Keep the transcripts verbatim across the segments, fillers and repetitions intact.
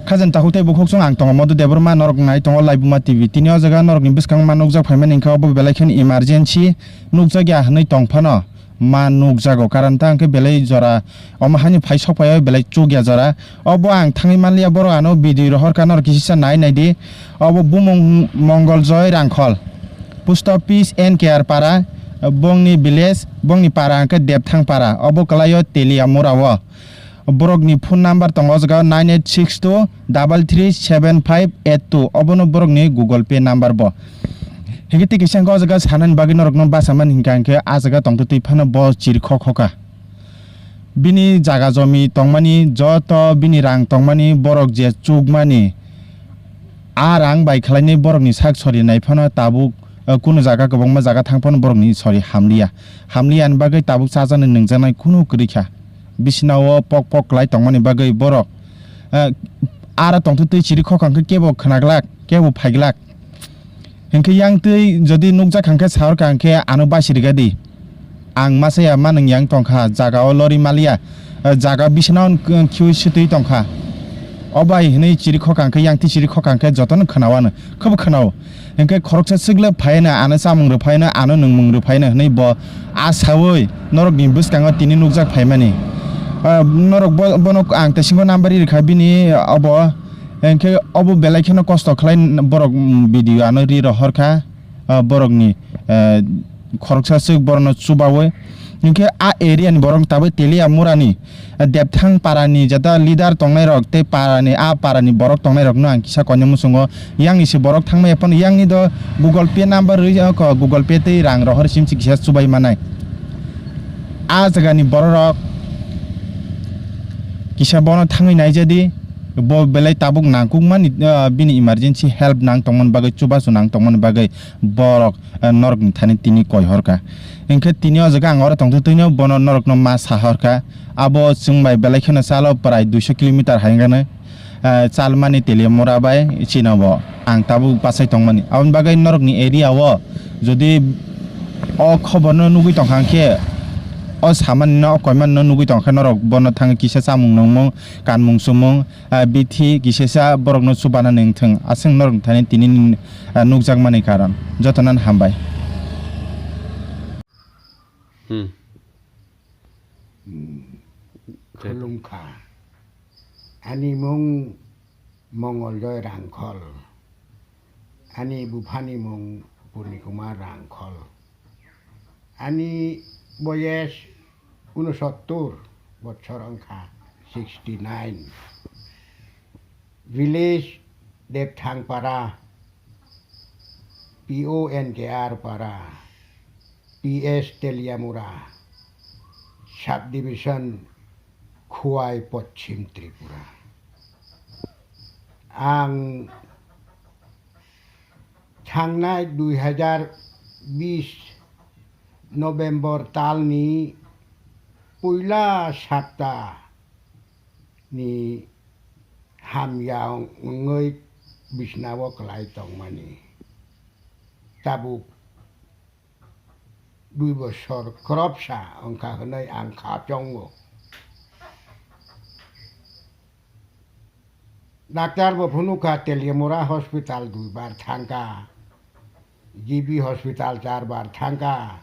Khajani takhuk tei bukhuk chwng ang tongo Madhu Debbarma, norok nai tongo Laibuma T V. Tini o jaga norokni bwskango ma nukjak phaimani hwnkhe obo belai kheno emergency nukjakya hwnwi tong phano ma nukjago, karon ta hwnkhe belai jora omo haino phai sok phai o belai chukya jora. Obo ang thangwi manliya, borok ano video rohor kha, norok kisisa nai nai di. Obo bumung Mongol Joy Rangkhol, post office N K R para, bongni village, bongni para hwnkhe Depthang para, obo kwlaio Teliamura o. Borokni phone number tongo o jaga nine eight six two double three seven five eight two, obono borokni Google Pay number bo. Hingke tei kisa hingke o jaga sanani bagwi norokno bachamani hingka hingke a jaga tongtwtwi phano bo chiri khokhoka. Bini jaga jomi tongmani, joto bini rang tongmani, borok je chukmani, a rang bai khlainai borokni sak sori nai phano tabuk, eh, kunu jaga kwbangma jaga thang phano borokni sori hamliya. Hamliyani bagwi tabuk chajaknai nungjaknai kunu kwrwi kha. Bisina o pok pok kwlai tongmani bagwi borok, eh, aro tongtwtwi chiri khokha hwnkhe kebo khwnaglak, kebo phaiglak. Hinkhe yang twi jodi nukjak hwnkhe sahorkha hwnkhe ano basi rwgadi. Ang masa ya manwng yang tongkha, jaga o lori maliya, eh, jaga bisina o khiui sitwi tongkha. O bai hinui chiri khokha hwnkhe, yang twi chiri khokha hwnkhe jotono khwnawano, khobo khwnao. Hinkhe khoroksa swk le phaino, ano chamung rw phaino, ano nungmung rw phaino hinui bo asaui norokni bwskango tini nukjak phaimani. Ah, norok bo-, bono ang tesingo number ri rwkha bini obo. Hinkhe obo belai kheno kosto khlai borok, mm, video ano ri rohor kha, ah, borokni, eh, khoroksa swk borokno chubaui. Hinkhe a area ni borok tabuk Teliamura ni, eh, Depthang para ni jeta leader tongnai rok tei para ni, a para ni borok tongnai rok no ang kisa koinwi muchungo. Yang ni se borok thangmaya phano yang ni do Google Pay number rwi, o ko Google Pay tei rang rohor sim se kisa chubai manai. A jaga ni borok rok kisa bono thangwi naijadi, bo belai tabuk nangkukmani, ah, bini emergency help nang tongmani bagwi, chubachu nang tongmani bagwi borok, ah, norokni thani tini koi horkha. Hinkhe tini o jaga ang oro tongtwtwino bono norokno ma sa horkha. Abo chwng bai belai kheno chalo prai duiso kilometer hai wngkha, ah, chalmani Teliamura bai chini bo ang tabuk bachai tongmani. Aboni bagwi norokni area o jodi o khobor no nugwi tongkha hinkhe, o samani no, o koimani no nugwi tongkha norok bono thangwi kisa chamung nungmung, kanmung chumung, ah, bithi kisisa borokno chubana nangthung. Aswk norok thani tini, ah, nukjakmani karon. Jotono hambai. Hmm. Hmm. Khulumkha. Ani mung Mongoljoy Rangkhol. Ani buphani mung Purnikumar Rangkhol. Ani boyes unosottor bochor wngkha, sixty nine. Village Depthangpara, P O N K R Para, P S Teliamura, Subdivision Khowai, Poschim Tripura. Ang thangnai dui hajar bis November talni puila sapta ni hamya wngwi bisnao kwlai tongmani. Tabuk dui bosor khoroksa wngkha hwnwi ang kha chongo. Doctor bo phunukha, Teliamura hospital duibar thangkha, G B hospital charbar thangkha,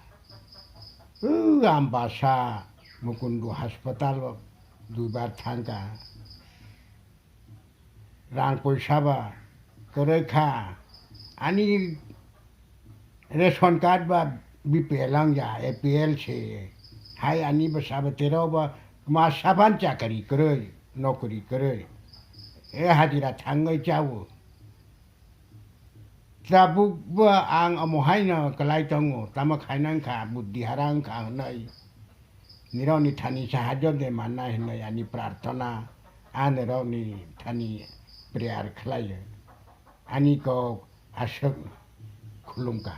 u Ambasa Mukundu hospital duibar thangkha. Rang poisa ba kwrwi kha. Ani ration card ba B P L wngya, A P L se. Hai ani bwsa ba tero ba ma saban chakri kwrwi, nokri kwrwi. E hajira thangwi chao. Tabuk bo ang omo haino kwlai tongo, tamo khaina wngkha, buddhi hara wngkha hwnwi. Nirokni thani sahajyo de manna hwnwi ani prarthana, a nirokni thani prayer khlaio. Ani kok aswk khulumkha.